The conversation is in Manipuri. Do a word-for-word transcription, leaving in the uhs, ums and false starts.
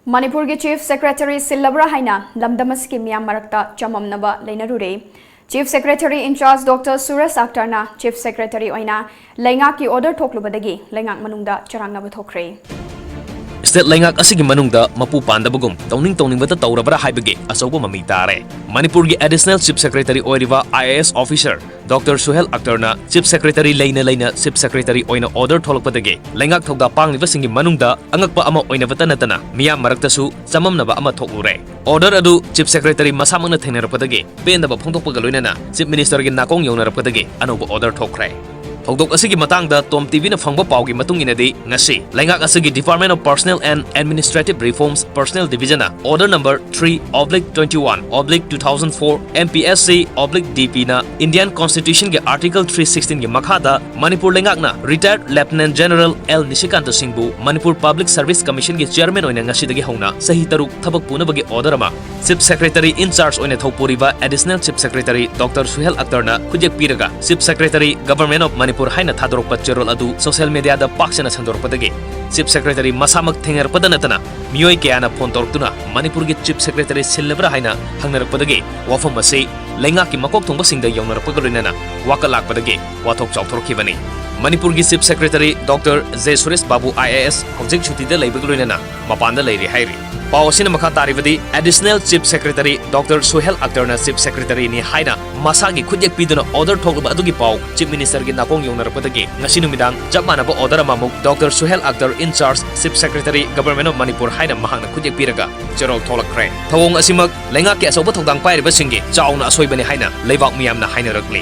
ꯃꯅꯤꯄꯨꯔꯒꯤ Chief Secretary ꯁꯤꯜꯂꯕ꯭ꯔꯥ ꯍꯥꯏꯅ ꯂꯝꯗꯝ ꯑꯁꯤꯒꯤ ꯃꯤꯌꯥꯝ ꯃꯔꯛꯇ ꯆꯃꯝꯅꯕ ꯂꯩꯅꯔꯨꯔꯦ꯫ Chief Secretary in charge Doctor Suresh ꯑꯛꯇꯔꯅ Chief Secretary ꯑꯣꯏꯅ ꯂꯩꯉꯥꯛꯀꯤ order ꯊꯣꯛꯂꯨꯕꯗꯒꯤ ꯂꯩꯉꯥꯛ ꯃꯅꯨꯡꯗ ꯆꯔꯥꯡꯅꯕ ꯊꯣꯛꯈ꯭ꯔꯦ꯫ State ꯂꯩꯉꯥꯛ ꯑꯁꯤꯒꯤ ꯃꯅꯨꯡꯗ ꯃꯄꯨ ꯄꯥꯟꯗꯕꯒꯨꯝ ꯇꯧꯅꯤꯡ ꯇꯧꯅꯤꯡꯕꯇ ꯇꯧꯔꯕ꯭ꯔꯥ ꯍꯥꯏꯕꯒꯤ ꯑꯆꯧꯕ ꯃꯃꯤ ꯇꯥꯔꯦ꯫ ꯃꯅꯤꯄꯨꯔꯒꯤ Additional Chief Secretary ꯑꯣꯏꯔꯤꯕ I A S officer Doctor Suhel ꯑꯛꯇꯔꯅ Chief Secretary ꯂꯩꯅ ꯂꯩꯅ Chief Secretary ꯑꯣꯏꯅ order ꯊꯣꯛꯂꯛꯄꯗꯒꯤ ꯂꯩꯉꯥꯛ ꯊꯧꯗꯥ ꯄꯥꯡꯂꯤꯕꯁꯤꯡꯒꯤ ꯃꯅꯨꯡꯗ ꯑꯉꯛꯄ ꯑꯃ ꯑꯣꯏꯅꯕꯇ ꯅꯠꯇꯅ ꯃꯤꯌꯥꯝ ꯃꯔꯛꯇꯁꯨ ꯆꯃꯝꯅꯕ ꯑꯃ ꯊꯣꯛꯂꯨꯔꯦ꯫ Order ꯑꯗꯨ Chief Secretary ꯃꯁꯥꯃꯛꯅ ꯊꯦꯡꯅꯔꯛꯄꯗꯒꯤ ꯄꯦꯟꯗꯕ ꯐꯣꯡꯗꯣꯛꯄꯒ ꯂꯣꯏꯅꯅ Chief Minister ꯒꯤ ꯅꯥꯀꯣꯡ ꯌꯧꯅꯔꯛꯄꯗꯒꯤ ꯑꯅꯧꯕ order ꯊꯣꯛꯈ꯭ꯔꯦ꯫ ꯊꯧꯗꯣꯛ ꯑꯁꯤꯒꯤ ꯃꯇꯥꯡꯗ Tom TV ꯅ ꯐꯪꯕ ꯄꯥꯎꯒꯤ ꯃꯇꯨꯡ ꯏꯟꯅꯗꯤ, ꯉꯁꯤ ꯂꯩꯉꯥꯛ ꯑꯁꯤꯒꯤ Department of Personnel and Administrative Reforms Personnel Division ꯅ order number three oblique twenty-one oblique two thousand four M P S C oblique D P ꯅ Indian Constitution ꯒꯤ Article three sixteen ꯒꯤ ꯃꯈꯥꯗ ꯃꯅꯤꯄꯨꯔ ꯂꯩꯉꯥꯛꯅ Retired Lieutenant General L ꯅꯤꯁꯤꯀꯥꯟꯇ ꯁꯤꯡꯕꯨ Manipur Public Service Commission ꯒꯤ Chairman ꯑꯣꯏꯅ ꯉꯁꯤꯗꯒꯤ ꯍꯧꯅ ꯆꯍꯤ ꯇꯔꯨꯛ ꯊꯕꯛ ꯄꯨꯅꯕꯒꯤ order ꯑꯃ Chief Secretary in charge ꯑꯣꯏꯅ ꯊꯧꯄꯨꯔꯤꯕ Additional Chief Secretary Doctor Suhel ꯑꯛꯇꯔꯅ ꯈꯨꯠꯌꯦꯛ ꯄꯤꯔꯒ Chief Secretary Government of Manipur ꯍꯥꯏꯅ ꯊꯥꯗꯣꯔꯛꯄ ꯆꯦꯔꯣꯜ ꯑꯗꯨ social media ꯗ ꯄꯥꯛ ꯁꯟꯅ ꯁꯟꯗꯣꯔꯛꯄꯗꯒꯤ Chief Secretary ꯃꯁꯥꯃꯛ ꯊꯦꯡꯅꯔꯛꯄꯗ ꯅꯠꯇꯅ ꯃꯤꯑꯣꯏ ꯀꯌꯥꯅ phone ꯇꯧꯔꯛꯇꯨꯅ ꯃꯅꯤꯄꯨꯔꯒꯤ Chief Secretary ꯁꯤꯜꯂꯕ꯭ꯔꯥ ꯍꯥꯏꯅ ꯍꯪꯅꯔꯛꯄꯗꯒꯤ ꯋꯥꯐꯝ ꯑꯁꯤ ꯂꯩꯉꯥꯛꯀꯤ ꯃꯀꯣꯛ ꯊꯣꯡꯕꯁꯤꯡꯗ ꯌꯧꯅꯔꯛꯄꯒ ꯂꯣꯏꯅꯅ ꯋꯥꯀꯠ ꯂꯥꯛꯄꯗꯒꯤ ꯋꯥꯊꯣꯛ ꯆꯥꯎꯊꯣꯔꯛꯈꯤꯕꯅꯤ꯫ ꯃꯅꯤꯄꯨꯔꯒꯤ Chief Secretary Doctor J Suresh Babu I A S ꯍꯧꯖꯤꯛ ꯁꯨꯇꯤꯗ ꯂꯩꯕꯒ ꯂꯣꯏꯅꯅ ꯃꯄꯥꯟꯗ ꯂꯩꯔꯤ ꯍꯥꯏꯔꯤ꯫ ꯄꯥꯎ ꯑꯁꯤꯅ ꯃꯈꯥ ꯇꯥꯔꯤꯕꯗꯤ, Additional Chief Secretary Doctor Suhel ꯑꯛꯇꯔꯅ Chief Secretary ꯅꯤ ꯍꯥꯏꯅ ꯃꯁꯥꯒꯤ ꯈꯨꯠꯌꯦꯛ ꯄꯤꯗꯨꯅ order ꯊꯣꯛꯂꯨꯕ ꯑꯗꯨꯒꯤ ꯄꯥꯎ Chief Minister ꯒꯤ ꯅꯥꯀꯣꯡ ꯌꯧꯅꯔꯛꯄꯗꯒꯤ ꯉꯁꯤ ꯅꯨꯃꯤꯗꯥꯡ ꯆꯞ ꯃꯥꯟꯅꯕ order ꯑꯃꯃꯨꯛ Doctor Suhel Akhtar in charge Chief Secretary Government of Manipur ꯍꯥꯏꯅ ꯃꯍꯥꯛꯅ ꯈꯨꯠꯌꯦꯛ ꯄꯤꯔꯒ ꯆꯦꯔꯣꯜ ꯊꯣꯛꯂꯛꯈ꯭ꯔꯦ꯫ ꯊꯧꯑꯣꯡ ꯑꯁꯤꯃꯛ ꯂꯩꯉꯥꯛꯀꯤ ꯑꯆꯧꯕ ꯊꯧꯗꯥꯡ ꯄꯥꯏꯔꯤꯕꯁꯤꯡꯒꯤ ꯆꯥꯎꯅ ꯑꯁꯣꯏꯕꯅꯤ ꯍꯥꯏꯅ ꯂꯩꯕꯥꯛ ꯃꯤꯌꯥꯝꯅ ꯍꯥꯏꯅꯔꯛꯂꯤ꯫